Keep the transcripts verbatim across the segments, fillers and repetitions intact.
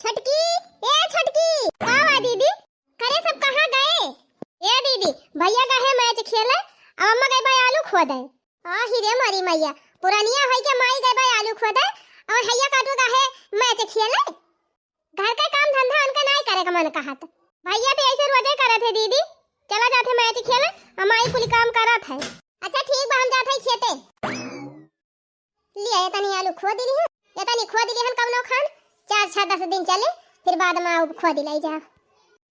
छोटकी, ए छोटकी, का हुआ दीदी? करे सब कहाँ गए? ए दीदी, भैया गए मैच खेले, अब अम्मा गई बा आलू खोदे। आ ही रे मारी मैया, पुरनिया होई के माई गई बा आलू खोदे, और हैया काटू गए मैच खेले। घर के काम धंधा उनका नाई करे का मन कहत। भैया तो ऐसे रोजे करत है दीदी, चला जाते मैच खेले, और माई कुल काम करत है। अच्छा ठीक बा, हम जात है खेते। लिया, ये तनी आलू खो दिली है, ये तनी खो दिली हन कौनो खान, चार छह दस दिन चले, फिर बाद में आउब खो दिलाई जा।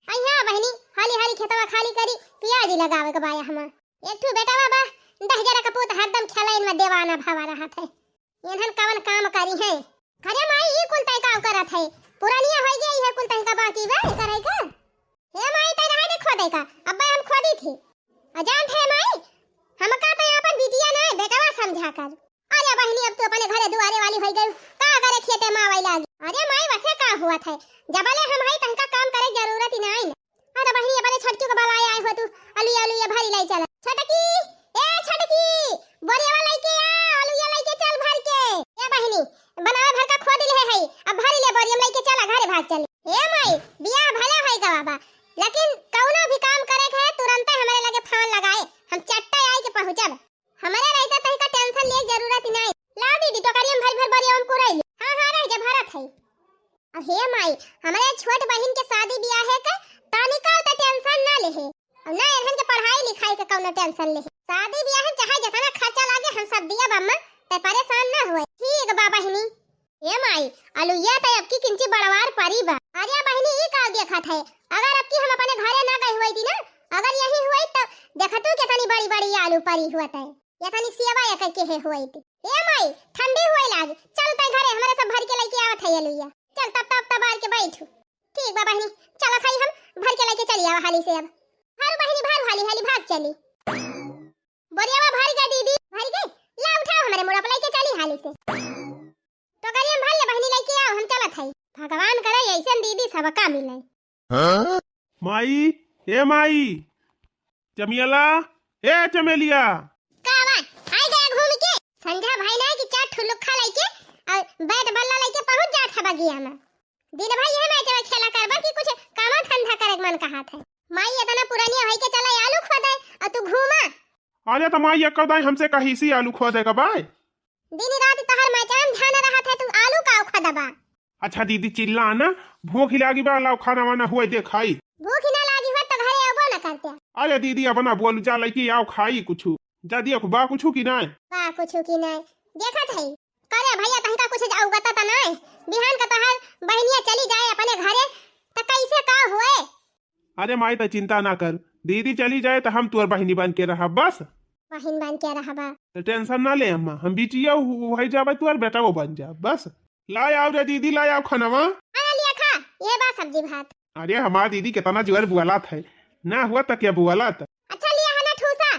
अइहा बहिनी, हाली हाली खेतवा खाली करी, पियाजी लगावे के बाया हमा। एक ठू बेटवा बा, दहिजरा का पूत हरदम खेलैन में देवाना भवा रहत है। इन्हन कवन काम करी है? अरे माई, ई कुल तय का करत है? पुरानिया होई गई है, कुल तय का बाकी बा करे का? हे माई, तय रहे दे खोदे का, अब्बे हम खोदी थी। अजान थे माई, हमका तो अपन बिटिया ना बेटवा समझा कर। अरे बहिनी, अब तू अपने घरे दुआरे वाली होई गई, का करे खेते में आवै लागी? अरे माई, वसे का हुआ थे, जबले हम हई तहका काम करे जरूरत ही नाई न। अरे बहिनी, अपने छोटकी को बलाए आए हो तू, अलुया अलुया भरी लाई चला। छोटकी, ए छोटकी, बोरियावा लेके आ, अलुया लेके चल भर के। ए बहिनी, बनावे भर का खोद ले है, अब भरी ले बोरियम लेके चला घरे भाग चली। ए माई, बियाह भले होई गवा बा, लेकिन कौनो भी काम करे के है, तुरंते हमरे लगे फोन लगाए, हम चट्टे आई के पहुँचब। हमरे रहते तनिका tension लेके जरूरत ही नहीं। लाओ दीदी, टोकरिया में भर भर बोरिया में पुराई ले। हाँ, हाँ, रह जा, भरत है। अब हे माई, हमरे छोट बहिन के शादी बियाह है के, तनिका तो tension ना ले है। अब ना इन्हन के पढ़ाई लिखाई के कौनो tension ले है। शादी बियाह में चाहे जितना खर्चा लागे, हम सब दिया बम्मा, ते परेशान ना हुए। ठीक बा बहिनी। ए माई, अलुइया त अबकी किंची बड़वार परी बा। अरे बहिनी, ई का देखत है? अगर अबकी हम अपने घरे ना गई हुई थी ना, अगर यही हुई तो देखतू कितनी बड़ी बड़ी आलू परी हुआ है, कितनी सेवा एक के है हुई थी। ए माई, ठंडी हुए लाग, चल तै घरे, हमरे सब भर के लेके आवत है अलुइया। चल तब तब तब आर के बैठू। ठीक बा बहिनी, चलत है हम भर के लेके चली आवा हाली से अब। भर बहिनी, भर हाली हाली भाग चली। बोरियावा भर गए दीदी, भर गए। ला उठाओ हमरे मुड़ा पर लेके चली हाली से। टोकरिया में भर ले बहिनी, लेके आओ, हम चलत हई। भगवान करे ऐसन दीदी सबका मिले। हाँ? माई, ए माई, चमेला, ए चमेलिया। का बा? आई गया घूम के। संझा भाई ना कि चार ठुलुक्खा लेके और बैट बल्ला लेके पहुंच जात है बगिया में। दिन भर यह मैच में खेला करबा कि कुछ कामा धंधा करे के मन कहत है। माई इतना पुरानिया होई के चला आलू खोदे और तू घूमा। अरे त माई, एक दाई हमसे कही सी आलू खोदे का बाय। दिन रात तोहर मैच में ध्यान रहत है, तू आलू का खोदबा? अच्छा दीदी, चिल्ला ना, भूख लागी बा, लाओ खाना वाना हुए दे खाई। भूख ना लागी होत तो घरे अबो ना करते। अरे दीदी, अब ना बोलू, जा लइके आओ खाई कुछु। जा दिया बा कुछु की नाय? बा कुछु की नाय? देखत है। करे भैया, तहका कुछ अवगत त नाय? बिहान का तोहार बहनिया चली जाए अपने घरे, त कैसे का होए? अरे माई, त चिंता ना कर, दीदी चली जाए त हम तोर बहिनी बन के रहब बस। बहिन बन के रहबा? त tension ना ले अम्मा, हम बिटिया हो, हो जाबे तोर बेटा वो बन जाब बस। ला आओ रे दीदी, ला आओ खनवा। आ लिया खा, ये बा सब्जी भात। अरे हमार दीदी कितना जोर बुआलत है, ना हुआ त क्या बुआलत। अच्छा लिया है ना ठूसा।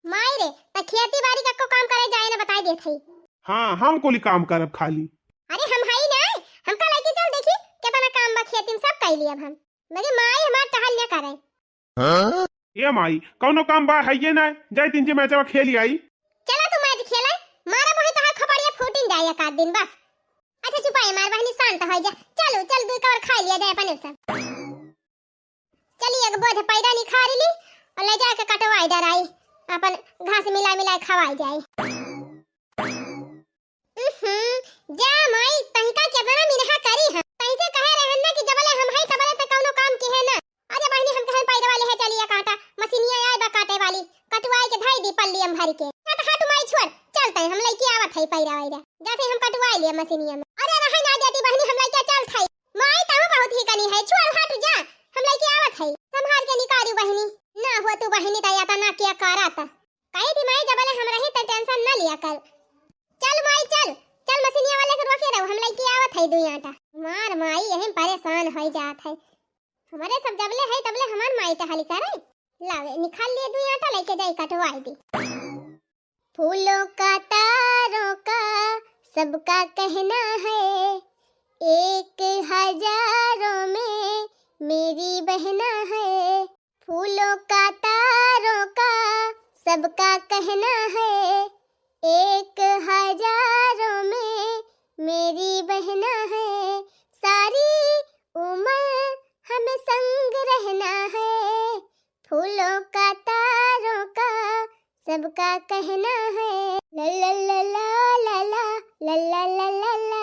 माई रे, त खेती बाड़ी का को काम करे जाए ना बताई देत है। हाँ, हम कुली काम करब खाली। अरे हम हई ना, हमका लेके चल देखी कितना काम बा खेती में, सब कर लियब हम। मगर माई हमार टहल न करे। हाँ? ए माई, कौनो काम बा है ये ना, जाई तीन जे मैचवा खेली आई। चला तू मैच खेले, मारा मोहे तोहार खोपड़िया फूटिन जाए एक आध दिन बस। अच्छा चुपाए मार बहनी, शांत हो जा। चलो चल, दू कवर खा लिया जाए अपने सब। चली एक बोझ पैदा निखारी ली और ले जाके कटवाई डराई, अपन घास मिला मिला खवाई जाए। उहुं, जा माई, तहिका केतना मिनहा करी हम। तहिसे कहे रहन ना कि जबले हम हई तबले त कौनो काम की है ना। अरे बहिनी, हम कहन पैदवा लेहे चलिया काटा, मशीनिया आए बा काटे वाली, कटुआई के धई दी पल्ली हम भर के। ना त हट माई छोड़, चलते हम लइके आवत हई पैरा वैरा। जाते हम कटुआई लिए मशीनिया में। अरे रहे ना देती बहिनी, हम लइके चल थाई। माई तहु बहुत ही कनी है, छोड़ हट जा, हम लइके आवत हई। संभाल के निकालू बहिनी। ना हो तू बहिनी त या त ना किया करत। कही थी माई, जबले हम रही त tension न लिया कर। चल माई चल, चल मशीनिया वाले के रोके रहो, हम लइके आवत है दुई आटा। मार माई, यही में परेशान होई जात है। हमारे सब जबले है तबले हमार माई टहली करे। लावे निकाल लिए दुई आटा, लइके जाई कटवाई दी। फूलों का तारों का सबका कहना है, एक हजारों में मेरी बहना है। फूलों का तारों का सबका कहना है, एक हजारों में मेरी बहना है। सारी सबका कहना है, ला ला ला ला ला ला।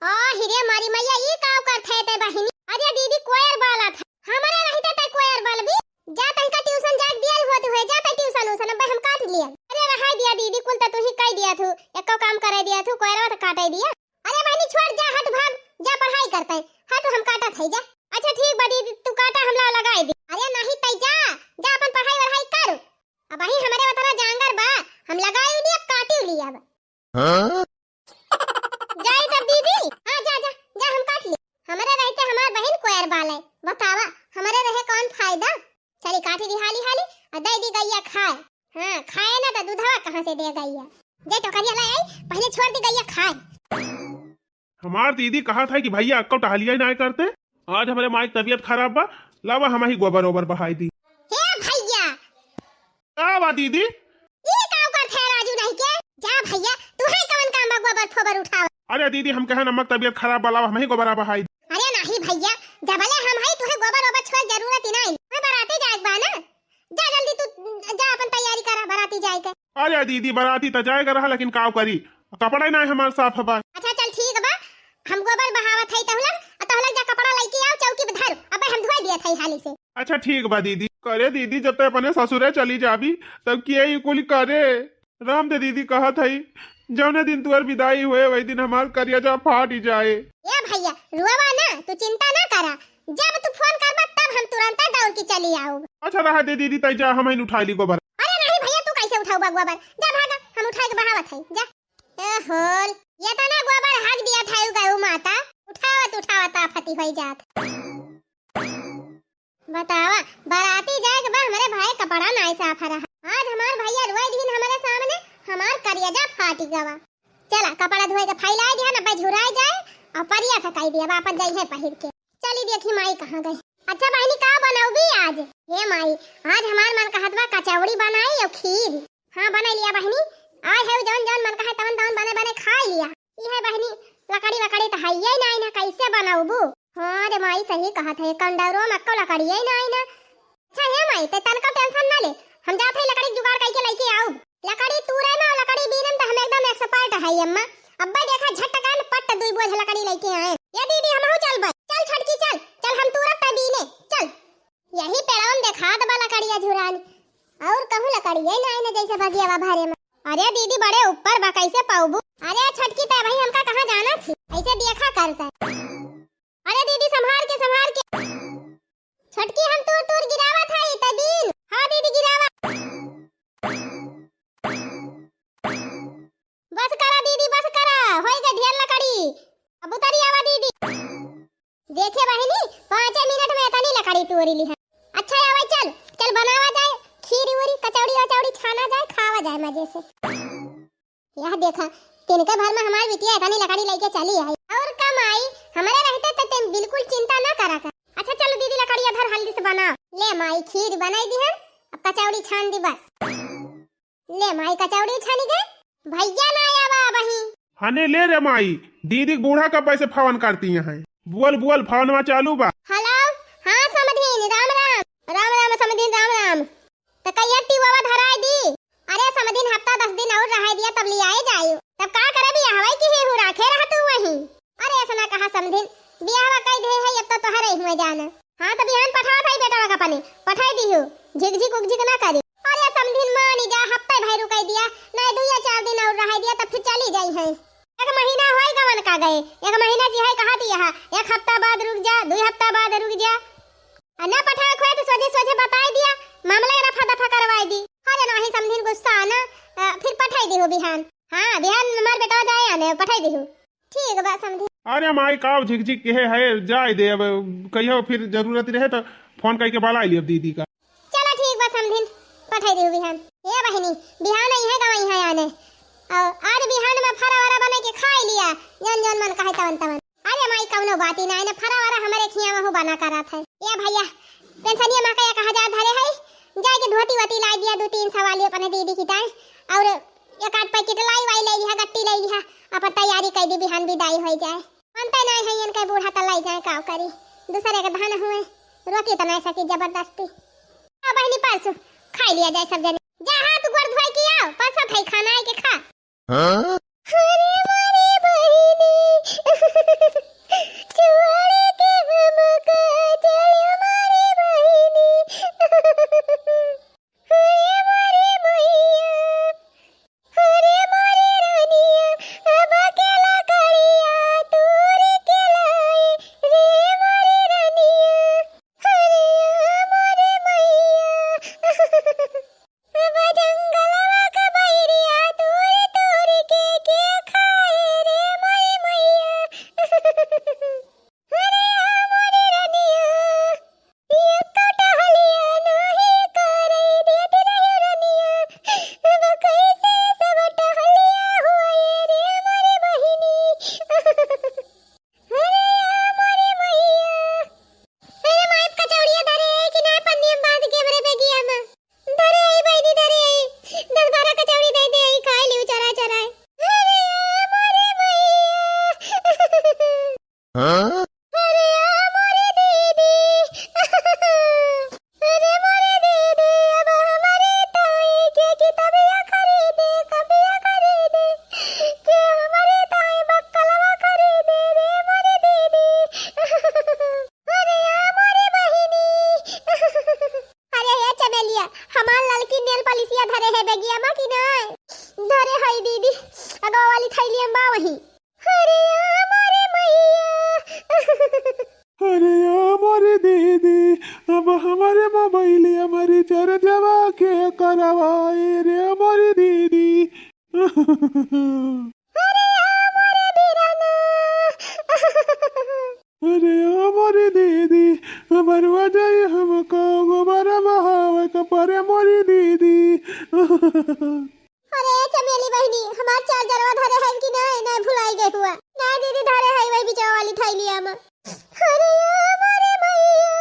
आ, हिरे मारी मैया, ई काव करत है ते बहिनी? अरे दीदी, कोयर बालत है। हमरे रहते ते कोयर बालबी। जा तनिका ट्यूशन जाके दिया होत हुए, जा ते ट्यूशन उसन, अब हम काट लिया। अरे रहाई दिया दीदी, कुल त तू ही कह दिया थू, एको काम करे दिया थू, कोयरवा त काटे दिया। अरे बहिनी छोड़, जा हट भाग, जा पढ़ाई करते। हट हम काटत है, जा। अच्छा ठीक बा दीदी, तू काटा, हम ला लगाई दी। अरे नहीं तै जा, जा अपन पढ़ाई वढ़ाई कर। अब वही हमरे उतना जांगर बा, हम लगाई ली, अब काटी ली अब। हाँ? जाई तब दीदी, हाँ जा जा जा, हम काट ली। हमरे रहते हमार बहिन कोयर बाले, बतावा, हमरे रहे कौन फायदा? चली काटी दी हाली हाली, और दे दी गैया खाए। हाँ, खाए ना तो दूधवा कहाँ से दे गैया? जे टोकरिया ले आई, पहले छोड़ दी गैया खाए। हमार दीदी कहत है कि भैया अक्को टहलिया ही नाय करते। आज हमरे माई के तबीयत खराब बा, लावा हम ही गोबर ओबर बहाई दी। हे भैया! का बा दीदी? ई का करत है राजू नहीं के? जा भैया, तू है कवन काम बा गोबर फोबर उठावा? अरे दीदी, हम कहे अम्मा के तबीयत खराब बा, लावा हम ही गोबर बहाई दी। अरे नहीं भैया, जबले हम है तुहे गोबर ओबर छोड़ जरूरत ही नहीं। मैं बराते जाए बा ना। जा जल्दी तू जा अपन तैयारी करा बराती जाए के। अरे दीदी, बराती त जाए के रहा, लेकिन काव करी, कपड़ा ही ना हमार साफ बा। अच्छा चल ठीक बा, हम गोबर बहावत है तहलक, आ तहलक जा कपड़ा लेके आओ, चौकी पे धर, अबे हम धोए दिया था हाली से। अच्छा ठीक बा दीदी। करे दीदी, जब ते अपने ससुरे चली जाबी, तब के ई कुल करे? राम दे दीदी कहत है, जौने दिन तुअर विदाई हुए, वही दिन हमार करिया जा फाट ही जाए। ए भैया, रुआवा ना, तू चिंता ना करा, जब तू फोन करबा तब हम तुरंत दौड़ के चली आऊब। अच्छा रहा दे दीदी, तै जा हम ही उठा ली गोबर। अरे नहीं भैया, तू कैसे उठाऊबा गोबर? जा भागा, हम उठा के बहावत है, जा। ए होल, ये तो ना गोबर हक दिया था गऊ माता, उठावत उठावत आफती होई जात। बतावा, बराती जाए के बा, हमरे भाई कपड़ा नाई साफ रहा। आज हमार भैया रोए दिन हमरे सामने, हमार करिया जा फाटी गवा। चला, कपड़ा धोए के फैलाए दिया ना, बझुराए जाए और परिया सकाई दिया, वापस जाई है पहिर के। चली देखी माई कहाँ गई। अच्छा बहिनी, का बनौबी आज? हे माई, आज हमार मन कहत बा कचौड़ी बनाई और खीर। हाँ, बनाई लिया बहिनी। आए है जौन जौन मन कहे तवन तवन बने बने खाई लिया। ई है बहिनी, लकड़ी वकड़ी तो है ही नहीं ना, कैसे बनौबू? हाँ रे माई, सही कहत है, कंडौरो में अक्को लकड़ी है नहीं ना। अच्छा हे माई, ते तनका टेंशन ना ले, हम जात है लकड़ी जुगाड़ करके लेके आऊब। लकड़ी तूरे में और लकड़ी बीने में तो हम एकदम एक्सपर्ट है अम्मा। अब्बे देखा झटकन पट दुई बोझ लकड़ी लेके आए। ये दीदी, हमहू चलबे। चल छोटकी चल, चल हम तूरब तै बीने, चल। यही पेड़वन देखात बा लकड़िया झुरान, और कहूँ लकड़िया ना आए ना जैसे बगिया बा भरे में। अरे दीदी, बड़े ऊपर बा, कैसे पाऊबू? अरे छोटकी, तै भाई हमका कहाँ जाना थी, ऐसे देखा करता। अरे दीदी, संभाल के, संभाल के। छोटकी, हम तूर तूर गिरावत हई, तै बीन। हाँ दीदी, गिरावा। बस करा दीदी, बस करा, होई गए ढेर लकड़ी। अब उतरी आवा दीदी। देखे बहिनी, पाँचे मिनट में इतनी लकड़ी तोरी लिहा। अच्छा आवा, चल चल बनावा जाए, खीर उरी, कचौड़ी वचौड़ी छाना जाए, खावा जाए मजे से। यह देखा, तिनके भर में हमार बिटिया इतनी लकड़ी लेके चली आई। और का माई, हमारे रहते तो तुम बिल्कुल चिंता ना करा कर। अच्छा चलो दीदी, लकड़ी इधर हल्दी से बना। ले माई, खीर बनाई दी हम, अब कचौड़ी छान दी बस। ले माई, कचौड़ी छानी गए, भैया ना आवा बही। हने ले रे माई, दीदी के बूढ़ा कब से फोन करती हैं। बोल बोल, फोनवा चालू बा। हेलो, हाँ समधिन, राम राम। राम राम समधिन, राम राम। त कहिया टिवावा धराए दी? अरे समधिन, हफ्ता दस दिन और रहाए दिया, तब लियाए जायु। तब का करे बियाहवा की ही हु राखे रह तू वहीं। अरे ऐसा ना कहा समधिन, बियाहवा कई दे है, अब तो तोहरे हुए जाना। हाँ, तो बिहान पठावत हई बेटवा का पने, पठाई दिहु, झिकझिक उकझिक ना करी। अरे समधिन मानी जा, हफ्ता भर रुकाई दिया, नहीं दुइया चार दिन और रहाई दिया, तब फिर चली जाई है। एक महीना होई गवन का गए, एक महीना जी है कहा दिया है, एक हफ्ता बाद रुक जा, दुई हफ्ता बाद रुक जा। आ ना पठावे खोए तो सोझे सोझे बताई दिया, मामला रफा दफा करवाई दी। अरे नहीं समधिन गुस्सा ना, आ, फिर पठाई दिहु बिहान। हाँ, बिहान हमार बेटवा जाए आने, पठाई दिहु। ठीक बा समधिन। अरे माई, काव झिकझिक के है, जाए दे, अब कहियो फिर जरूरत रहे तो फोन करके बुला लियो दीदी का। चला ठीक बा समधिन, पठाई दिहु बिहान। ए बहिनी, बिहान आई है गवाई है आने। और आज बिहान में फरा वरा बना के खाई लिया, जौन जौन मन कहे तवन तवन। अरे माई, कौनो बात ही ना है ना, फरा वरा हमारे खिया में बना करत है। ए भैया, पेंशनिया में का एक हजार धरे है, जाए के धोती वोती लाई दिया, दो तीन सवाली अपने दीदी की ताई, और एक आध पैकेट लाई वाई ले लिहा, गट्टी ले लिहा, अपन तैयारी कर दी, बिहान विदाई हो जाए। मनते नहीं है इनके बूढ़ा त लाई जाए, काव करी, दूसरे के धन हुए, रोकी तो नहीं सकी जबरदस्ती। आ बहिनी परसों खाई लिया जाए सब जने, जा हाथ गोड़ धोई पासा भाई खाना आए के खा। हाँ? अरे मोरी बहिनी, छोड़ के हमका चल मोरी बहिनी। अरे मोरी मैया, अरे मोरी रनिया, अब अकेला करिया तूर के लाए रे मोरी रनिया। अरे मोरी मैया, अब जंगलवा का बैरिया तूर तूर के के खाए रे मोरी मैया। अरे मोरी रनिया, एक टहलिया नाही करे देत रहे रनिया, अब कैसे सब टहलिया होए रे मोरी बहिनी। अरे मोरी मैया, अरे माई कचौड़िया धरे है कि ना पन्नी में बांध के हमरे बेगिया में? धरे है बहिनी, धरे है। दस बारह कचौड़ी दे दे, खाए लियो चरा चराए। अरे मोरी मैया। हाँ? अरे मोरी दीदी। अरे मोरी दीदी, अब हमरे ताई के किताबिया खरीदे, कॉपिया खरीदे, के हमरे ताई बक्कलवा खरीदे रे मोरी दीदी। अरे मोरी बहिनी। अरे हे चमेलिया, हमार ललकी नेल पलिसिया धरे है बेगिया मा कि नाय? धरे है दीदी, अगवा वाली थैलिया मा वही। अरे मोरी मैया। अरे मोरी दीदी, अब हमरे मोबाइलिया मा रिचार्जवा के करवाए रे मोरी दीदी। अरे मोरी बीराना। अरे मोरी दीदी, अब रुआ जाए हमका गोबर बहावे के परे मोरी दीदी। अरे चमेली बहिनी, हमार चार्जरवा धरे है कि नाय? नाय भुलाई गए हुआ। नाय दीदी, धरे है वही बिचवा वाली थैलिया मा। अरे मोरी मैया।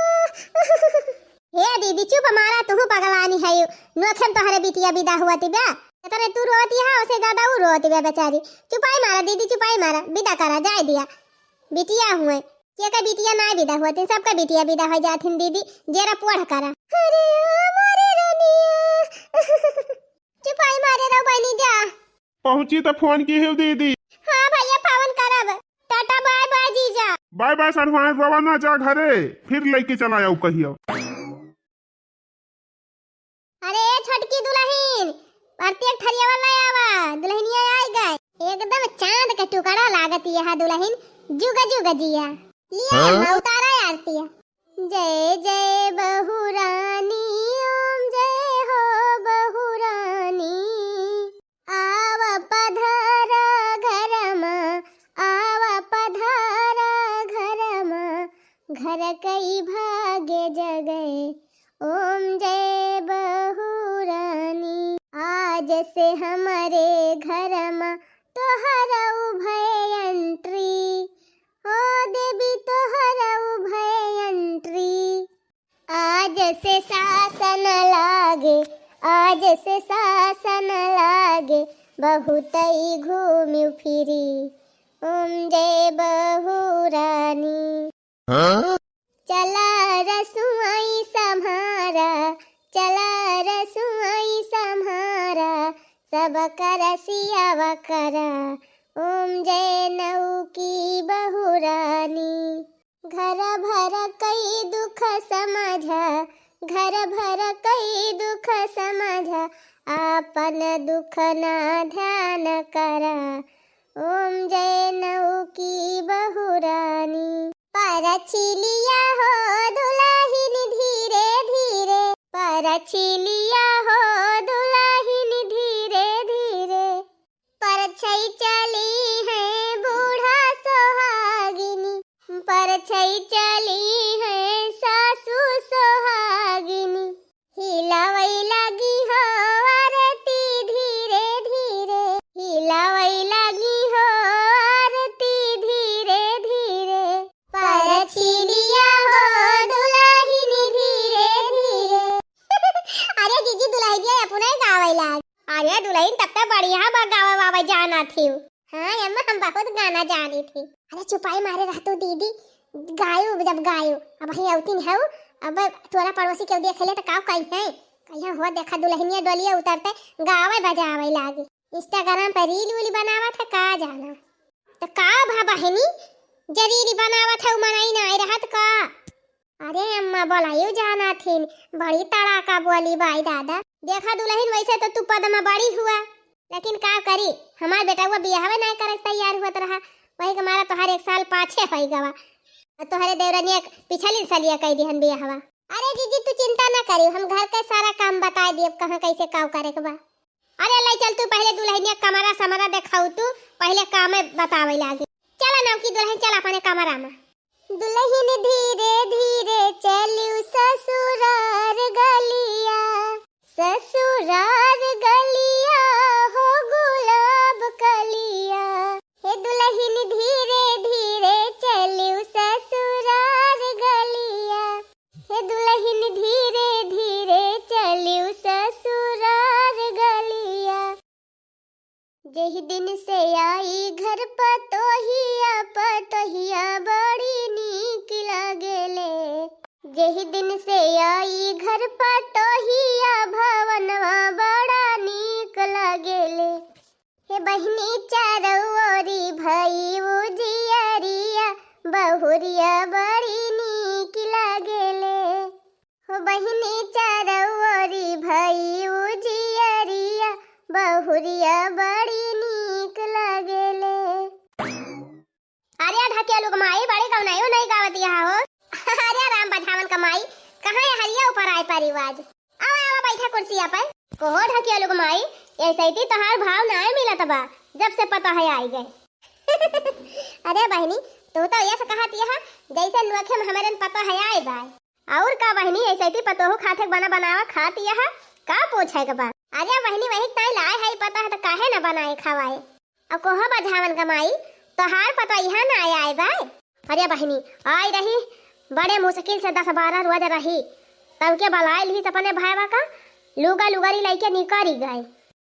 हे दीदी, चुप मारा, तुहू पगलानी है। नोखे मा तोहरे बिटिया बिदा हुआ तिबा। एतने तू रोती है, उसे ज्यादा ऊ रोती बा बेचारी। चुपाई मारा दीदी, चुपाई मारा, बिदा करा, जाए दिया। बिटिया हुए, के का बिटिया नाय बिदा हुआ तिन, सबका बिटिया बिदा हो जाथिन दीदी। जेरा पोढ़ करा। अरे मोरी रनिया। चुपाई मारे रहो बहिनी जा। पहुँची त फोन किहेउ दीदी। हाँ भैया, फोन करब। टाटा बाय बाय जीजा। बाय बाय सरवाइन, रोवा ना, जा घरे, फिर लइके चला आउ कहियो। अरे छोटकी दुलहिन, परती एक थरियावा ले आवा, दुलहिनिया आइ गए। एकदम चाँद के टुकड़ा लागत यह दुलहिन, जुग जुग जिया। लिया हाँ? अम्मा, उतारा आरतिया। जय जय बहुरानी, ओम जय हो बहुरानी। आव पधारा घरमा, आव पधारा घरमा, घर कई भाग्य जगए। ओम जय बहुरानी। आज से हमरे घरमा तोहर उभय entry, ओ देवी तोहर उभय entry। आज से सासन लागे, आज से सासन लागे, बहुतई घूम्यू फिरी, ओम जय बहुरानी। हाँ? चला रसुआई सम्हारा, चला रसुआई सम्हारा, सब कर सियावा करा, ओम जय नौकी बहुरानी। घर भर कई दुख समझा, घर भर कई दुख समझा, आपन दुख ना ध्यान करा, ओम जय नौकी बहुरानी। परछिलिया हो दुलहिन धीरे धीरे, परछिलिया हो दुलहिन धीरे धीरे, परछई चली है बूढ़ा सोहागिनी, परछई चली है सासू सोहागिनी। हिलावई लागी हो आरती धीरे धीरे, हिलावई लागी हो आरती धीरे धीरे। परछिलिया हो दुलहिन धीरे धीरे। अरे जीजी, दुलहिनिया अपने गावे लाग। अरे दुलहिन, तब तो बढ़िया बा, गावे वावे जाना थी। हाँ अम्मा, हम बहुत गाना जानी थी। अरे चुपाई मारे रहतू दीदी, गायू जब गायू। अब ही औतिन हऊ, अब टोला पड़ोसी केहू देख ले तो काव कही है। यहाँ हो देखा दुलहिनिया डोलिया उतरते गावे बजावे लागी। Instagram पे reel उल बनावत है का जाना। तो का भा बहिनी, जे reel बनावत है उ मनई नाई रहत का? अरे अम्मा बोलायु जाना थिन, बड़ी तड़ाका बोली बाई दादा। देखा दुलहिन वैसे तो तू पद में बड़ी हुआ, लेकिन का करी, हमार बेटा वो बियाहवे नाई करे तैयार हुआ रहा, वही के मारा तोहर एक साल पाछे होई गवा। और तोहरे देवरनिया पिछली सलिया कई दिहन बियाहवा। अरे जीजी, तू चिंता ना करियो, हम घर के सारा काम बताए दियब, कहाँ कैसे काव करे के बा। अरे ले चल, तू पहले दुलहिनिया कमरा समरा देखाऊ, तू पहले काम बतावे लागी। चला नौकी दुलहिन, चल अपने कमरा में। दुलहिन धीरे धीरे चलिउ ससुरार गलिया, ससुरार गलिया हो गुलाब कलिया। हे दुलहिन धीरे धीरे चलिउ ससुरार गलिया, हे दुलहिन धीरे धीरे चलिउ ससुरार गलिया। जेहि दिन से आई घर पतोहिया, पतोहिया बड़ी नीक लागेले। जेहि दिन से आई घर पतोहिया, भवनवा बड़ा नीक लागेले। हे बहिनी चारौरी भई उजियरिया, बहुरिया बड़ी नीक लागेले। हो बहिनी चारौरी भई उजियरिया, बहुरिया बड़ी नीक लागेले। अरे ढकेलू के माई, बड़ी गवनाई उनाई गावत यहाँ हो। अरे राम बझावन का माई, कहाँ ये हरिया ऊपर आए परी आज? आवा, आवा, बैठा कुर्सिया पर। कहो ढकेलू के माई, ऐसे ही तोहार भाव नाय मिलत बा, जब से पतोह आई गए। अरे बहिनी, तू तो ऐसे कहत यहाँ, जैसे नोखे में हमरे पतोह आई बाय। और का बहिनी, ऐसे ही पतोह खाते बना बनावा खात यहाँ, का पूछे के बा? अरे बहिनी, वही ताई लाए है पतोह तो काहे न बनाए खवाए? अब कोहो बझावन का माई, तोहार पतोहिया ना आए, आए बाय। अरे बहिनी, आई रही, बड़े मुश्किल से दस बारह रोज रही, तब के बलाए लिहिस अपने भाईवा का, लुगा लुगरी लइके निकरी गए।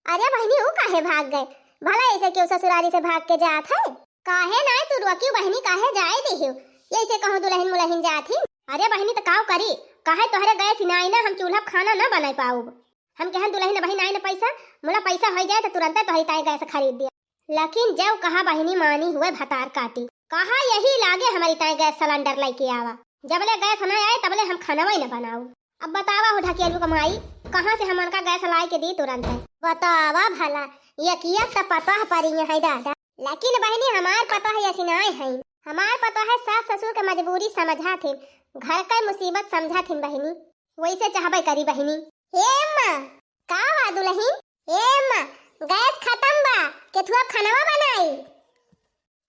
अरे बहिनी, ऊ काहे भाग गए? भला ऐसे क्यों ससुरारी से भाग के जात है? काहे नाय तू रोकियो बहिनी, काहे जाए दिहियो? ऐसे कहूँ दुलहिन मुलहिन जात ही। अरे बहिनी, त काव करी? काहे तोहरे गैस ही नाई ना, हम चूल्हा पे खाना ना बनाई पाउब। हम कहन दुलहिन बहिन आई ना पैसा, मुला पैसा होई जाए त तुरंते तोहरी ताई गैस खरीद दिया। लेकिन जब कहा बहिनी मानी हुए भतार काटी, कहा यही लागे हमारी ताई गैस सिलेंडर लेके आवा। जबले गैस ना आए तबले हम खाना वही ना बनाऊ। अब बतावा हो ढकेलू का माई, कहाँ से हम उनका गैस लाई के दी तुरंत? बतावा भला, ये किया त पतोह परी है दादा। लेकिन बहिनी, हमार पतोह ऐसी नाय है। हमार पतोह है सास ससुर के मजबूरी समझा थिन, घर के मुसीबत समझा थिन बहिनी। वैसे चाहबे करी बहिनी। हे अम्मा, का बा दुलहिन? हे अम्मा, गैस खत्म बा, केथुआ खानवा बनाई।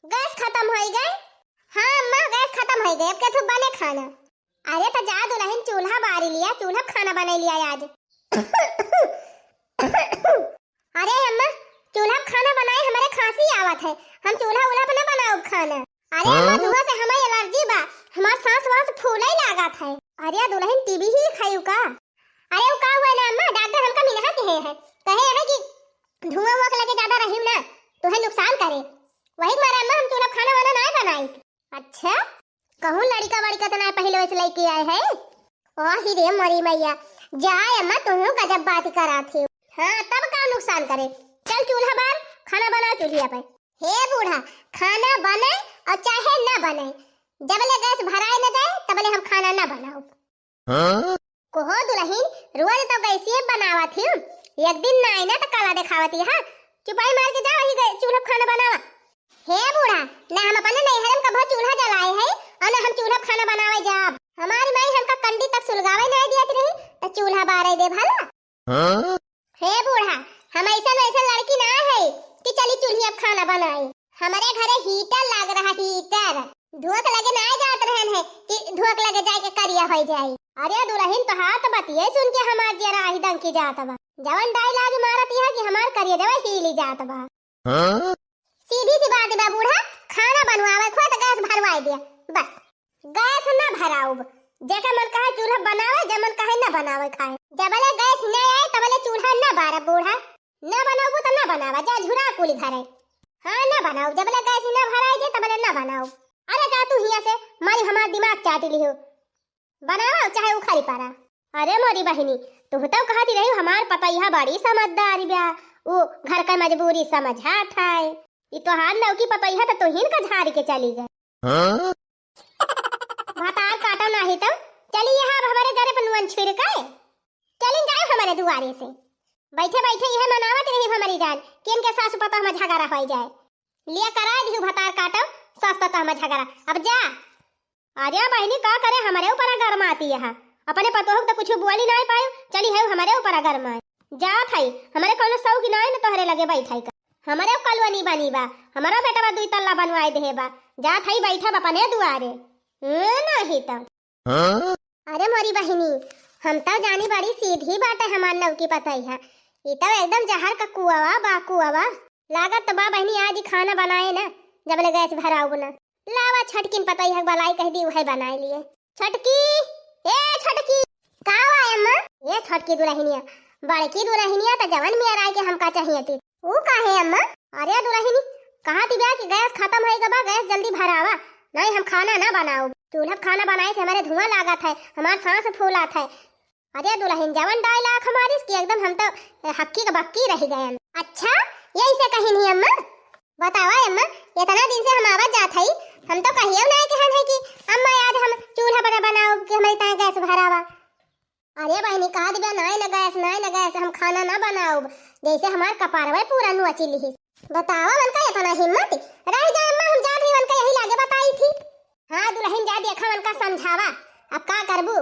गैस खत्म होई गए? हाँ अम्मा, गैस खत्म होई गए, अब केथुआ बने खाना। अरे त जा दुलहिन, चूल्हा बारी लिया, चूल्हा पे खाना बनाई लिया आज। अरे अम्मा, चूल्हा पे खाना बनाए हमारे खांसी आवत है, हम चूल्हा उल्हा पे ना बनाउब खाना। अरे अम्मा, हाँ? धुआं से हमारी एलर्जी बा, हमार सांस वास फूले लागत है। अरे दुलहिन, टीवी ही खायू का? अरे उ का हुआ ना अम्मा, डॉक्टर हमका मिलहा कहे है, कहे है कि धुआं उआं के लगे ज्यादा रही ना, तो है नुकसान करे, वही के मारे अम्मा हम चूल्हा पे खाना वाना ना बनाई। अच्छा, कहूँ लड़िका वड़िका त ना पहिले से लेके आए है? ओ ही रे मोरी मैया, जाए अम्मा, तुहू गजब बात करा थे। हाँ, तब का नुकसान करे? चल चूल्हा बार, खाना बना चूल्हिया पे। हे बूढ़ा, खाना बने और चाहे ना बने, जबले गैस भराए न जाए तबले हम खाना ना बनाओ। हाँ? कोहो दुलहिन, रोज तो गैसिये बनावत ही, एक दिन ना आई ना तो काला देखावत ही, हाँ? चुपाई मार के जा, वही गै-, चूल्हा पे खाना बनावा। हे बूढ़ा, ना हम अपने नैहर में कभो चूल्हा जलाए है और ना हम चूल्हा पे खाना बनावे जाब। हमारी माई हमका कंडी तक सुलगावे ना दियत रही, तो चूल्हा बारे दे भला। हाँ? हे बूढ़ा, हम ऐसन वैसन लड़की ना है कि चली चूल्हिया पे खाना बनाई। हमारे घरे हीटर लाग रहा, हीटर। धुआं के लगे ना जात रहन है कि धुआं के लगे जाए के करिया हो जाए। अरे दुलहिन, तोहार तो बतिये सुन के हमार जियरा आही दंकी जात बा। जवन dialogue मारत है कि हमार करिया जवा हीली जात बा। हाँ? सीधी सी बात बा बूढ़ा, खाना बनवावे खुद गैस भरवाए दिया, बस। गैस ना भराउब, जेकर मन कहे चूल्हा बनावे, जे मन कहे ना बनावे खाए। जबले गैस ना आए तबले चूल्हा ना बारब बूढ़ा। ना बनाउबू त ना बनावा, जा झुरा कुली घरे। हाँ ना बनाउब, जबले गैस ना भराए जे तबले ना बनाउब। अरे जा तू हिया से, मारी हमार दिमाग चाट लिहो। बनावा चाहे उखारी पारा। अरे मोरी बहिनी, तू तो कहती रही हमार पतैया बड़ी समझदार बा, उ घर का मजबूरी समझत है। ई तोहार नौकी पतैया तो तोहिन का झाड़ के चली गए। हाँ? भतार काटो नाही तो चली यहाँ अब हमारे जरे पर नुअन छिड़के। चलिन जाए हमारे दुआरे से। बैठे बैठे यह मनावत रही हमारी जान कि इनके सासु पतोह में झगड़ा हो जाए। लिया करा दिहु भतार काटो, सास पतोह में झगड़ा। अब जा। अरे बहिनी, का करे, हमरे ऊपर गरमाती है। अपने पतोह के तो कुछ बोली नाहीं पायो, चली है हमरे ऊपर गरमाए। जात है, हमरे कौनो शौक नाहीं न तोहरे लगे बैठाई का। हमरे कॉलोनी बनी बा, हमरो बेटवा दुई तल्ला बनवाए देहे बा। जात है बैठब अपने दुआरे। हम्म, नहीं तो। हाँ? अरे मोरी बहिनी, हम तो जानी बड़ी सीधी बाटे हमार नौकी पतैया। ई तो एकदम जहर का कुआवा बा, कुआवा। लागत तो बा बहिनी, आज ही खाना बनाए ना, जब ले गैस भराउब ना। लावा छोटकिन पतैया के बलाई कह दी, उहे बनाए लिए। छोटकी, ए छोटकी। का हुआ अम्मा? ए छोटकी दुलहिनिया, बड़की दुलहिनिया तो जवन मेर आए के हमका चाहिए थी। ऊ काहे अम्मा? अरे दुलहिनी, कहा थी बा कि गैस खत्म होई गबा, गैस जल्दी भरावा, नहीं हम खाना ना बनाउब। चूल्हा पे खाना बनाए से हमारे धुआं लागत है, हमार सांस फूलत है। अरे दुलहिन, जवन dialogue मारिस कि एकदम हम तो हक्की के बक्की रह गयन। अच्छा, यही से कही नहीं अम्मा? बतावा अम्मा, इतना दिन से हम आवत जात हई, हम तो कहियो ना कहन है कि अम्मा आज हम चूल्हा पर बनाउब कि हमारी ताए गैस भरावा। अरे बहिनी, कहा दिबा नाई न गैस, नाई न गैस, हम खाना ना बनाउब, जैसे हमार कपारवे पूरा नुआ चिल्ली। बतावा उनका इतना हिम्मत, रह जा अम्मा, हम जात हई उनका यही लागे बताई थी। हाँ दुलहिन, जा देखा उनका समझावा, अब का करबू,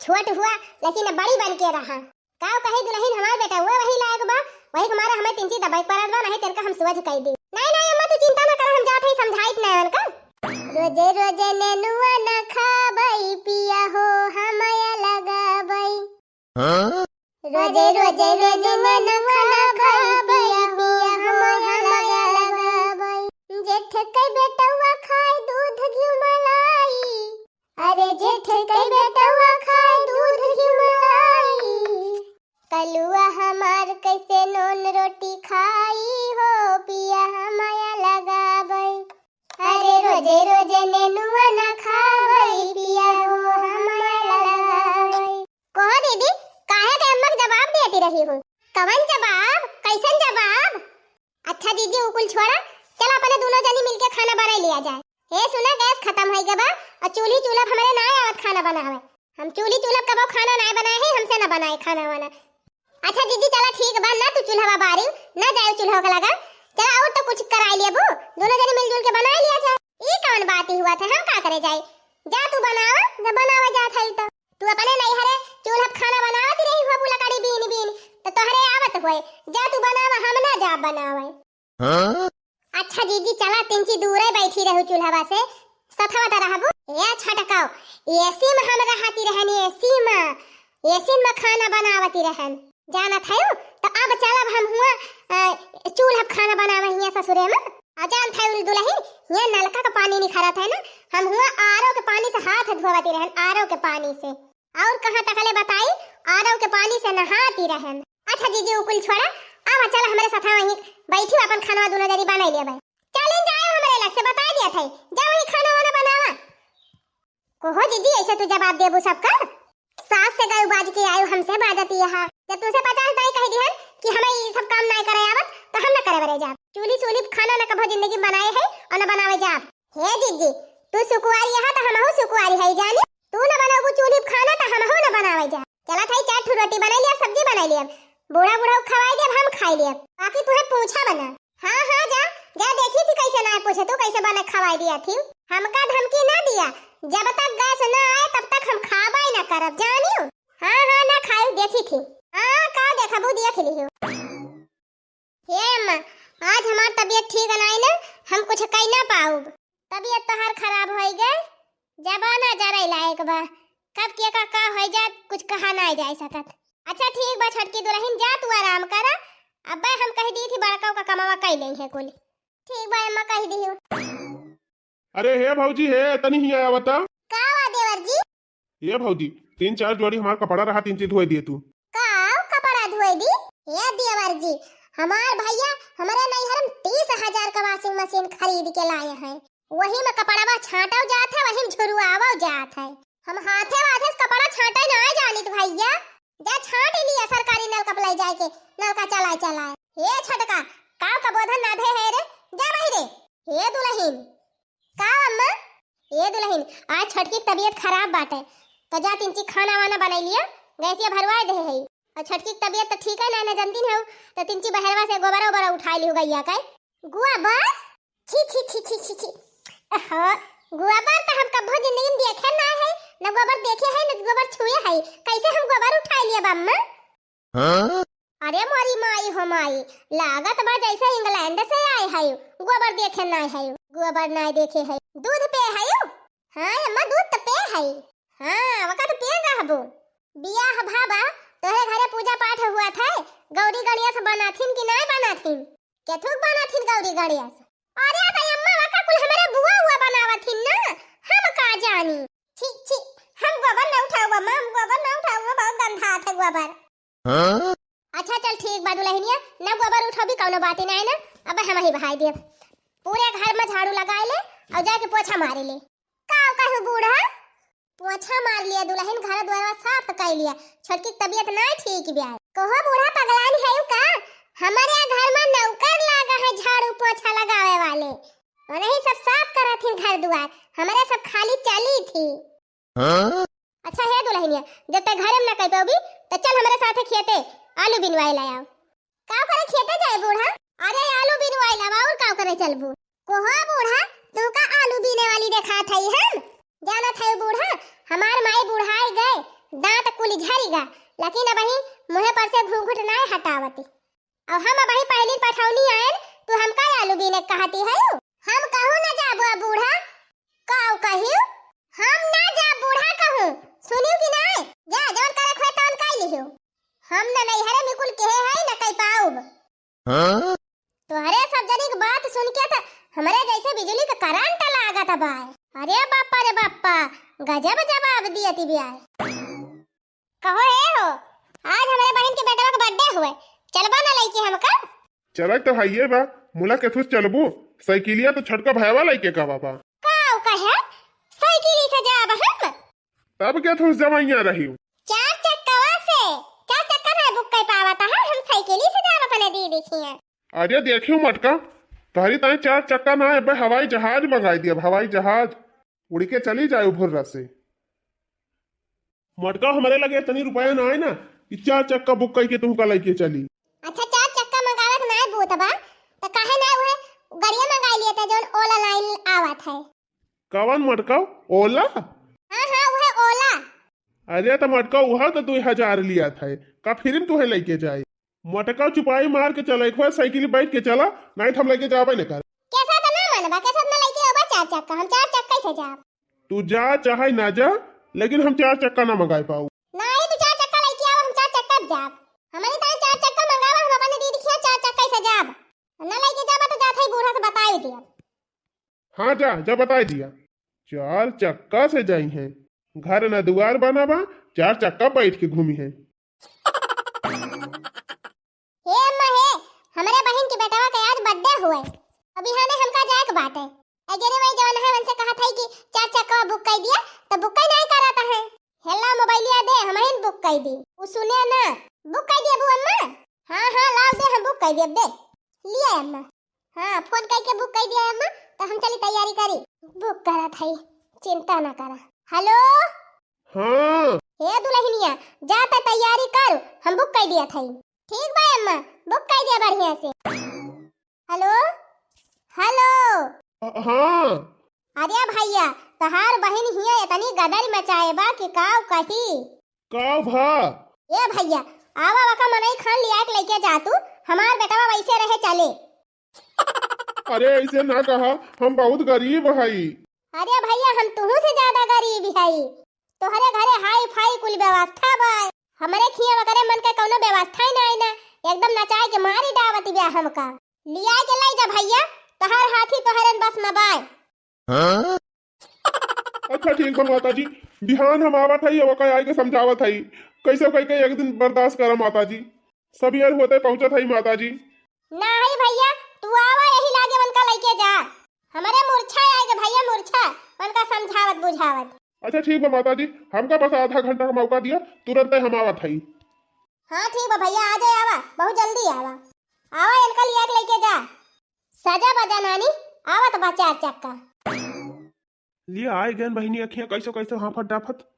छोट हुआ लेकिन अब बड़ी बन के रहा। का कहे दुलहिन, हमार बेटा हुआ वही लायक बा, वही के मारे हमें तिनची दबाई परत बा, नहीं तेरका हम सुअझ कई दी। नहीं नहीं अम्मा, तू चिंता ना कर, हम जात हई समझाइत ना उनका। रोजे रोजे नेनुआ ना खाबई पिया हो, हम लगाबई। हाँ? रोजे रोजे रोजे नेनुआ ना खाबई पिया हो, हम लगाबई। जेठ के बेटवा खाए दूध घी मलाई। अरे जेठ के बेटवा खाए दूध घी मलाई, कलुआ हमार कैसे नून रोटी खाई हो, पिया हम लगाबई। अरे रोजे रोजे नेनुआ ना खाबई, पिया हो हम लगाबई। कहो दीदी, काहे के अम्मा के जवाब देती रही हूँ? कवन जवाब? कैसन जवाब? अच्छा जीजी, उ कुल छोड़ा, चला अपने दोनों जनी मिलके खाना बनाई लिया जाए। हे सुना, गैस खत्म होई गबा, और चूल्ही चूल्हा पे हमरे ना आवत खाना बनावे। हम चूल्ही चूल्हा पे कबो खाना ना बनाए है, हमसे ना बनाए खाना वाना। अच्छा जीजी, चला ठीक बा, ना तू चूल्हा बारी, ना जाए चूल्हा के लगा, चला और तो कुछ कराई लेबू, दोनों जनी मिलजुल के बनाई लिया जाए। ई कौन बात ही हुआ था, हम का करे जाए? जा तू बनावा, जब बनावा जात है तो। तू अपने नैहरे चूल्हा पे खाना बनावत रही हुआ, लकड़ी बीन बीन, तो तोहरे आवत हुए। जा तू बनावा, हम ना जा बनावे। हाँ? अच्छा जीजी, चला तिनची दूरे बैठी रहू चूल्हवा से, सथवा त रहबू। ए छटकाओ, एसी में हम रहती रहन, एसी में, एसी में खाना बनावती रहन। जानत है तो अब चलब हम हुआ, अ, चूल्हा पे खाना बनावे हिया ससुरे में। आ जानत है दुलहिन, हिया नलका के पानी निखरत है ना, हम हुआ आरओ के पानी से हाथ धोवती रहन, आरओ के पानी से। और कहाँ तकले बताई, आरओ के पानी से नहाती रहन। अच्छा जीजी, उ कुल छोड़ा, आवा चल हमरे साथ वहीं बैठी अपन खानवा दोनों जनी बनाई लेबै। चलिन जाए, हमरे लग से बताई दिया था, जा वहीं खाना वाना बनावा। कहो जीजी, ऐसे तू जवाब देबू सबका? सास से गए बाज के आए, हमसे बाजती यहाँ। जब तुमसे पचास दाई कह दिहन कि हमें ये सब काम ना करे आवत, तो हम ना करे बरे जाब। चूल्ही चूल्ही पे खाना ना कभो जिंदगी में बनाए है और ना बनावे जाब। हे जीजी, तू सुकुवारी यहाँ तो हमहू सुकुवारी है जानी। तू ना बनाबू चूल्ही पे खाना तो हमहू ना बनावे जाब। चला था चार ठो रोटी बनाई लिया, सब्जी बनाई लिया, बूढ़ा बूढ़ा खवाई दिया, हम खाई लिया, बाकी तुहे पूछा बना। हाँ, हाँ, जा, जा, देखी थी कैसे ना पूछे तू, कैसे बने खवाई दिया थी। हमका धमकी ना दिया, जब तक गैस ना आए, तब तक हम खाबा ही ना करब, जानियो। हाँ, हाँ, ना खाई, देखी थी। हाँ, का देखबू, देख लियो। हे अम्मा, आज हमार तबीयत ठीक नाई ना, हम कुछ कई ना पाउब। तबीयत तोहार खराब होई गए, जबाना जरे लायक बा, कब के का, का होई जात, कुछ कहा ना जाए सकत। अच्छा ठीक बा छोटकी दुलहिन, जा तू आराम करा। अब्बे हम कह दी थी बड़का का कमावा कई लेई है कुल। ठीक बा अम्मा, कह दी हूँ। अरे हे भौजी, हे तनी हिया आवता। का बा देवर जी? हे भौजी, तीन चार जोड़ी हमार कपड़ा रहा, तीन चीज धोए दिए तू। का कपड़ा धोए दी? हे देवर जी, हमार भैया हमरे नैहर में तीस हजार का washing machine खरीद के लाए हैं, वही में कपड़वा छांटव जात है, वही में झुरवावव जात है। हम हाथे वाथे से कपड़ा छांटे ना जानित भैया। जा छाँट लिया सरकारी नलका पे लइ जाइके, नलका चलाए चलाए। हे छोटका, काव का बोधन ना धे है रे, जा वही रे। हे दुलहिन, का अम्मा? ए दुलहिन, आज छोटकी के तबियत खराब बाटे, तो जा तिनची खाना वाना बनाइ लिया, गैसिया भरवाए दे है। अउर छोटकी के तबियत तो ठीक है ना, ना जनती है, तो तिनची बहरवा से गोबरा ओबरा उठाइ लिहु गइया के। गोबर? छी, छी, छी, छी, छी, छी। अहो, गोबर तो हम कभो जिंदगी में देखे ना है, ना गोबर देखे है, ना गोबर छुए है। कैसे हम गोबर उठाइ लिया अम्मा? हाँ? अरे मोरी माई हो माई, लागत बा जैसे इंग्लैंड से आए है, गोबर देखे ना है, गोबर ना देखे है, दूध पे है। हाँ अम्मा, दूध तो पे है। हाँ, वका तो पे रहबो। बियाह भा बा, तोहरे घरे पूजा पाठ हुआ था, गौरी गणेश बनाथिन कि नाय बनाथिन? केथुक बनाथिन गौरी गणेश? अरे भाई अम्मा, वका कुल हमरे बुआ हुआ बनावथिन ना, हम का जानी। छी, छी, हम गोबर ना उठाउब अम्मा, हम गोबर ना उठाउब, बहुत गंधात है गोबर। हाँ? अच्छा चल ठीक बा दुलहिनिया, ना गोबर उठउबी कउनो बात ही नाय ना, अब हम ही बहाई देब। पूरे घर में झाड़ू लगाए ले अउर जाके पोछा मारे ले। का कहू बूढ़ा? पोछा मार लिया दुलहिन, घर द्वार साफ कर लिया, छोटकी के तबियत ना ठीक बिया। कहो बूढ़ा पगलान है का? हमारे यहाँ घर में नौकर लागा है झाड़ू पोछा लगावे वाले, उन्हीं सब साफ करत थी घर द्वार, हमारे सब खाली चली थी। हाँ? अच्छा हे दुलहिनिया, जब तक घरे में ना कर पाउबी, तो चल हमारे साथे खेते आलू बिनवाए लायाव। का करे खेते जाए बूढ़ा? अरे आलू बिनवाए लावा, और का करे चलबू? कोहो बूढ़ा, तू का आलू बीने वाली देखात हई हम? जानत हई बूढ़ा, हमार माई बुढ़ाई गए, दांत कुल झरी गा, लेकिन अबही मुँहे पर से घूंघट नाय हटावती। अब हम अबही पहली पठौनी आयल, तू हमका आलू बीने कहती हयू? हम कहूँ न जाबो अब बूढ़ा। काऊ कहियो? हम ना जाब बूढ़ा कहूँ, सुनियो कि नाय? जा, जवन करे खोए तवन कई लिहियो। हम न नैहरे में कुल कहे हई, न कई पाउब। हाँ? तोहरे सब जनी के बात सुन के त हमरे जैसे बिजली के करंट लागत बा। अरे बापा रे बापा, गजब जवाब दियती बिया। कहो हे हो, आज हमरे बहिन के बेटवा के बर्थडे हुए, चलबा ना लइके हमका? चलक तो हइये बा, मुला केथुस चलबू, साइकिलिया तो छोटका भयवा लइके का बाबा। काऊ कहे? साइकिली से जाब हम? तब केथुस जवैया रही। चार चक्कवा से, चार चक्का ना बुक कर पावत है, हम साइकिली से जाब अपने दीदी खिया। अरे देखियो मटका, तोहरी ताई चार चक्का ना, अबे हवाई जहाज मंगाई दिया, हवाई जहाज उड़ के चली जाए भुर्रा से। मटका, हमरे लगे इतनी रुपया ना है ना कि चार चक्का बुक करके तुमका लेके चली। अच्छा, चार चक्का मंगावे के नाय बूत बा, तो काहे ना उहे गड़िया मंगाई लिए थे, जौन ओला लाइन आवत है। कवन मटका? ओला? हाँ, हाँ, उहे ओला। अरे, तो मटका, उहा तो दुई हजार लिया था, का फिर तुहे लेके जाए? मटका, चुपाई मार के चला, एक बार साइकिल बैठ के चला, नहीं तो हम लेके जाबे न कर। कैसा तो ना मानबा, कैसा तो ना लेके आबा चार चक्का, हम चार चक्का से जाब। तू जा चाहे ना जा, लेकिन हम चार चक्का ना मंगाए पाऊ। नहीं, तू चार चक्का लेके आवा, हम चार चक्का जाब। हमारी तरह चार चक्का मंगावा, हम अपने दीदी के यहाँ चार चक्का से जाब। ना लेके जाबा तो जात है बूढ़ा से बताए दिया। हाँ जा, जा बताए दिया। चार चक्का से जाई हैं, घर न दुआर बना बा, चार चक्का बैठ के घूमी हैं। हे अम्मा हे, हमरे बहिन के बेटवा के आज बर्थडे हुए। अभी हाने हमका जाए के बाटे। अगेरे वही जवन है उनसे कहा था कि चार चक्का बुक कर दिया, तो बुक कर नहीं करता है। हेला मोबाइलिया दे, हम ही बुक कर दी। उ सुने ना, बुक कर दिया बू अम्मा। हाँ, हाँ, लाओ दे, हम बुक कर दिया, दे। लिया अम्मा। हाँ, फोन करके बुक कर दिया अम्मा, तो हम चली तैयारी करी। बुक करा था, चिंता ना करा। हेलो। हाँ। हे दुलहिनिया, जा त तैयारी कर, हम बुक कर दिया था। ठीक बा अम्मा, बुक कर दिया बढ़िया से। हेलो, हेलो। अ, हाँ। अरे भैया, तोहार बहिन हिया इतनी गदर मचाए बा कि काव कही। काव भा? ए भैया, आवा वका मनई खान लिया के लेके जा तू, हमार बेटवा वैसे रहे चले। अरे ऐसे ना कहा, हम बहुत गरीब हई। अरे भैया, हम तुहू से ज्यादा गरीब हई। तोहरे घरे हाई फाई कुल व्यवस्था बा, हमरे खिया वगैरह मन के कौनो व्यवस्था ही नहीं ना, एकदम नचाए के मारी डावत बिया हमका। लिया के लाई जा भैया, तोहर हाथी तोहरन बस में बाय। हाँ? अच्छा ठीक बा माता जी, बिहान हम आवत हई, ओका आए के समझावत हई, कैसे कह के एक दिन बर्दाश्त करा माता जी, सब यार होते पहुँचत हई माता जी। नाही भैया, तू आवा यही लागे उनका लेके जा। हमरे मूर्छा आए गे भैया, मूर्छा, उनका समझावत बुझावत। अच्छा ठीक बा माता जी, हमका बस आधा घंटा का मौका दिया, तुरंत हम आवत हई। हाँ ठीक बा भइया, आ जाए, आवा, बहुत जल्दी आवा। आवा, इनका लिया के लेके जा। सजा बजा नानी, आवत बा चार चक्का। लिया आए गन बहिनी अखियाँ कैसो कैसो हाफत डाफत।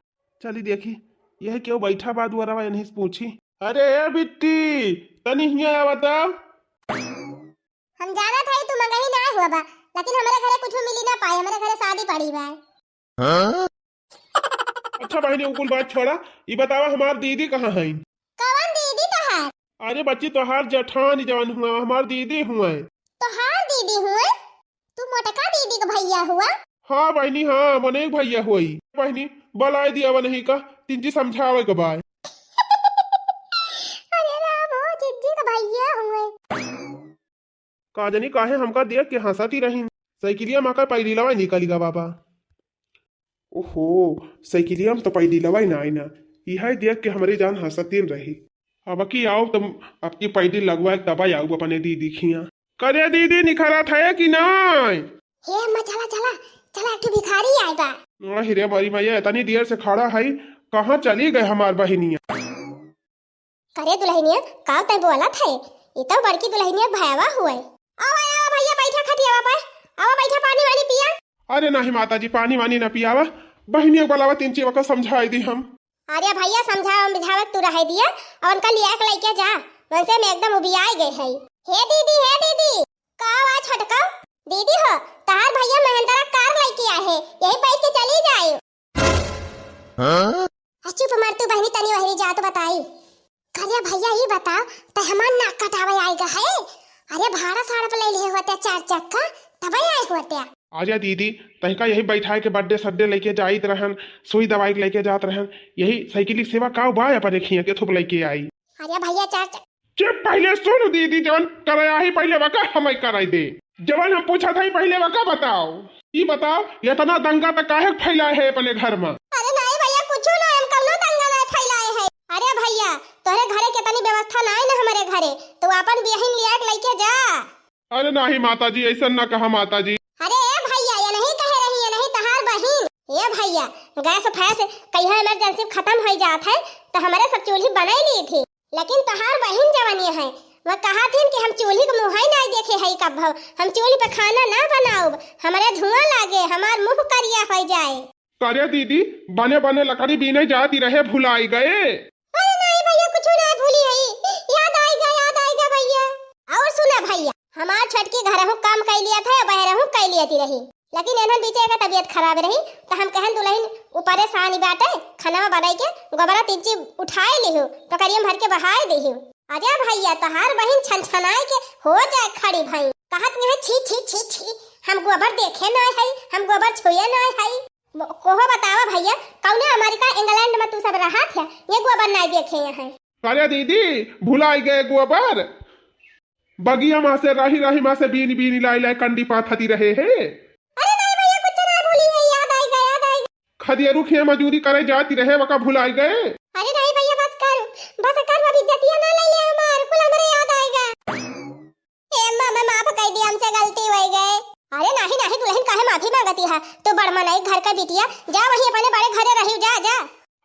चली देखी, यह केहू बैठा बा दुआरवा, इन्हीं से पूछी। अरे ए बिट्टी, तनी हियाँ आवा त। हम जानत हई तू मंगही ना हुआ बा, लेकिन हमरे घरे कुछ मिली ना पाए, हमरे घरे शादी पड़ी बा। हाँ? अच्छा बहिनी, उ कुल बात छोड़ा, ई बतावा हमार दीदी कहाँ हईन? कवन दीदी तोहार? अरे बच्ची, तोहार जेठानी जवन हुआ, हमार दीदी हुआ। तोहार दीदी हुआ? तू मोटका दीदी के भइया हुआ? हाँ बहिनी, हाँ, मने भइया हुई। बहिनी, बुलाए दिया वनही का, तिनची समझावे के बाय। अरे राम हो, जिज्जी के भइया हुए। का जानी काहे हमका देख के हंसती रही। साइकिलिया मा का पैडिलवा निकल गा बाबा। ओहो, साइकिलिया मा तो पैडिलवा ही ना आई ना। इहे देख के हमरे जान हंसतीन रही। अब की आओ तुम, अब की पैडिल लगवा तब आऊ अपने दीदी खिया। करे दीदी निखरत है कि नाय? हे अम्मा, चला, चला, चला, एक ठो भिखारी आए बा। अरे रे मरी मैया, इतनी देर से खड़ा है, कहाँ चली गए हमार बहिनिया? करे दुल्हनिया, का तै बोलत है? ई तो बड़की दुल्हनिया भयावा हुए। आवा, आवा भइया, बैठा खटियावा पर, आवा बैठा, पानी वानी पिया। अरे नहीं माता जी, पानी वानी ना पियावा, बहिनिया बुलावा, तीन चीज का समझाई दी हम। अरे भइया, समझावा बुझावा तू रहे दिया, और उनका लिया के लेके जा, उनसे मैं एकदम उबियाए गए है। हे दीदी, हे दीदी, का आवाज हटकाओ? दीदी हो, तहार भइया महेंद्रा कार लेके आए है, यही बैठ के चली जाए। हाँ? आ, चुप मर तू बहिनी, तनी वहरी जात बताई। करे भइया, ई बताओ, तै हमार नाक कटावे आएगा है? अरे भाड़ा साड़ा पे ले लिए होते चार चक्का, तबे आए होते। आजा दीदी, तहिका यही बैठाए के बड्डे सड्डे लेके जाइत रहन, सुई दवाई लेके जात रहन, यही साइकिल की सेवा का बा अपन खिया के थुप लेके आई। अरे भइया, चार चक्का चुप, पहिले सुन दीदी, जवन कराया ही पहिले वका हमें कराई दे। जवन हम पूछत हई पहिले वका बताओ। ई बताओ, इतना दंगा त काहे फैलाए है अपने घर में? अरे नहीं भइया, कुछ ना, हम कौनो दंगा नहीं फैलाए है। अरे भइया, तोहरे घरे के तनी व्यवस्था ना है ना हमारे घरे, तो अपन बियहिन लिया के लेके जा। अरे नहीं माता जी, ऐसा ना कहा माता जी। अरे ए भइया, ये नहीं कहे रही, ये नहीं तहार बहिन। ए भइया, गैस फैस कहिया इमरजेंसी खत्म हो जात है, तो हमारे सब चूल्ही बनाई ली थी। लेकिन तोहार बहिन जवनिया है, वह कहा थीन कि हम चूल्ही के मुँह ही नहीं देखे है कब्बो, हम चूल्ही पे खाना ना बनाउब, हमारे धुआं लागे, हमार मुँह करिया हो जाए। करे दीदी, बने बने लकड़ी बीने जाती रहे, भुलाई गए। अरे नहीं भइया, कुछ ना भूली है, याद आएगा, याद आएगा भइया। और सुना भइया, हमार छोटकी घरहू काम कर लिया था, बहरहू कर लिया थी रही, लेकिन एनहन बीचे का तबीयत खराब रही, तो हम कहन दुल्हन ऊपरे सानी बाटे, खाना बनाई के गोबरा तिंची उठाए लिहू, टोकरिया में भर के बहाए दिहू। अरे भइया, तोहार बहिन छनछनाए के हो जाए खड़ी भई, कहत नहीं, "छी, छी, छी, छी, हम गोबर देखे ना है, हम गोबर छुए ना है।" ब-, कोहो बतावा भइया, कौने अमेरिका, इंग्लैंड में तू सब रहत है, ये गोबर ना देखे हैं? अरे दीदी, भुलाई गए गोबर। बगिया मा से, राही राही मा से बीन बीन लाई लाई कंडी पाथती रहे है। अरे नहीं भइया, कुछ ना भूली है, याद आएगा, याद आएगा। खदिया रुखिया मजूरी करे जाती रहे, वका भुलाई गए। अरे नहीं भइया, बस कर, बस कर, अब इज्जतिया ना ले ले हमार, कुल हमरे याद आएगा। ए अम्मा, मैं माफ कर दी, हमसे गलती हो गए। अरे नहीं नहीं दुल्हन, काहे माफी मांगती है? तू बड़ मनई घर का बिटिया, जा वहीं अपने बड़े घरे रही, जा, जा।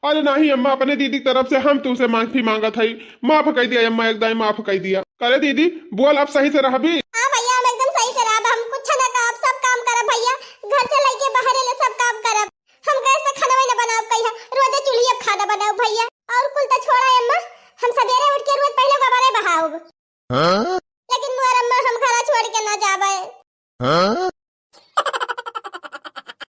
अरे नहीं अम्मा, अपने दीदी की तरफ से हम तुमसे माफी मांगत हई, माफ कर दिया अम्मा, एकदम माफ कर दिया। करे दीदी, बोल अब सही से रहबी? हाँ भइया, हम एकदम सही से रहब, हम कुछ ना कहब, सब काम करब भइया, घर से लेके बाहर ले सब काम करब। हम गैस पे खाना वाना बनाओ कहिया, रोजे चूल्ही पे खाना बनाओ भइया। और कुल तो छोड़ा अम्मा, हम सवेरे उठ के रोज पहले गोबरे बहाओ। हाँ? लेकिन मोर अम्मा हम घरा छोड़ के ना जाबे। हाँ?